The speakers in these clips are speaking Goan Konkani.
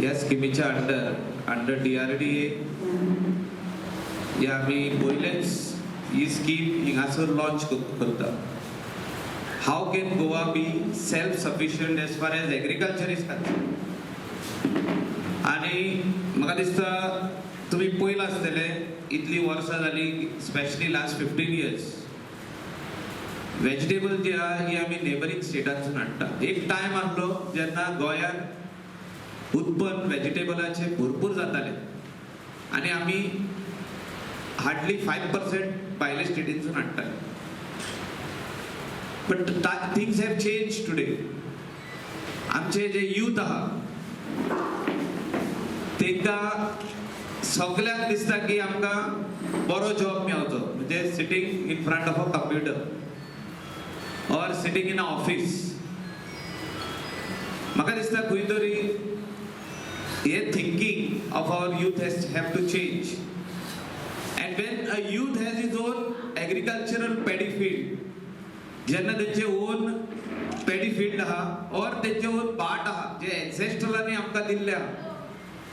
ह्या स्किमीच्या अंडर अंडर डीआरडीए हे आमी पयलेच ही स्कीम हिंगासर लॉन्च करता. How can Goa be self sufficient as far as agriculture is concerned? आणि म्हाका दिसता तुमी पयलां आसतलें, इतलीं वर्सां जालीं, specially last 15 years, vegetable जी आहा ही आमी नेबरींग स्टेटांतसून हाडटा. एक टायम आसलो जेन्ना गोंयांत उत्पन्न वेजिटेबलाचें भरपूर जातालें आनी आमी हार्डली 5% भायल्या स्टेटींतसून हाडटाले, but things have changed today. आमचे जे यूथ आहा तांकां सगल्यांक दिसता की आमकां बरो जॉब मेवचो, म्हणजे sitting in front of a computer or sitting in a office. म्हाका दिसता खंय तरी हे thinking of our youth has have to change. And when a youth has his own agricultural paddy field, जेन्ना तेंचे ओन पॅडी फिल्ड आहा ऑर तेंचे ओन भाट आहा, जे एन्सेस्ट्रलांनी आमकां दिल्ले आहा,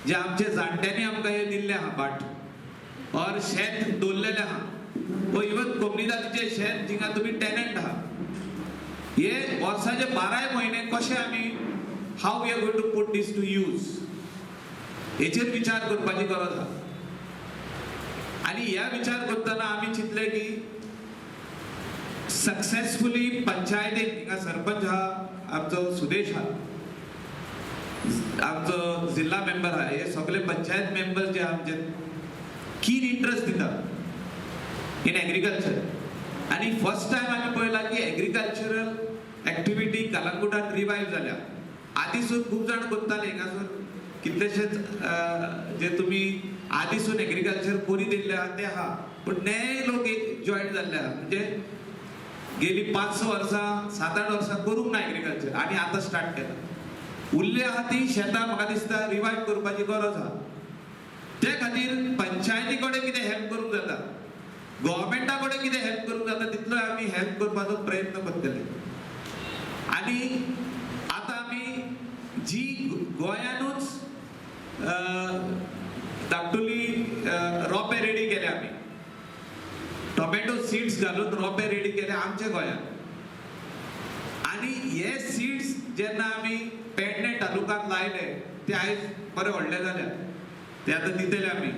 जे आमचे जाणट्यांनी आमकां हे दिल्ले आहा भाट ऑर शेत दवरलेलें आहा वो इवन कोमनिदादीचें शेत जिंगा तुमी टेनंट आहा, हे वर्साचे बाराय म्हयने कशे आमी, how we are going to put this to use, हेचेर विचार करपाची गरज आहा. आणि ह्या विचार करतना आमी चिंतले की सक्सेसफुली पंचायतीन, हिंगा सरपंच आहा आमचो सुदेश आहा, आमचो जिल्हा मेंबर आहा, हे सगळे पंचायत मेंबर जे आमचे कीन इंट्रस्ट दिता इन एग्रीकल्चर. आणि फर्स्ट टायम आमी पळयला की एग्रीकल्चरल एक्टिविटी कलंगूटान रिवायव जाल्या. आदीसून खूब जाण करताले, हिंगासून कितलेशेच जे तुमी आदीसून एग्रीकल्चर करीत येयल्ले आहा ते आहा, पूण नये लोक एक जॉयन जाल्ले आहा, म्हणजे गेली 5-6 वर्सां, 7-8 वर्सां करूंक ना एग्रीकल्चर आनी आतां स्टार्ट केलां. उरले आहा ती शेतां म्हाका दिसता रिवायव करपाची गरज आहा. ते खातीर पंचायती कडेन कितें हेल्प करूंक जाता, गव्हर्मेंटा कडेन कितें हेल्प करूंक जाता, तितलो आमी हेल्प करपाचो प्रयत्न करतले. आनी आतां आमी जी गोंयानूच धाकटुली रोपे रेडी केले, आमी टोमॅटो सीड्स घालून रोपे रेडी केले आमच्या गोंयांत. आनी हे सीड्स जेन्ना आमी पेडणे तालुक्यांत लायले, ते आयज बरे व्हडले जाल्या, ते आतां दितले आमी.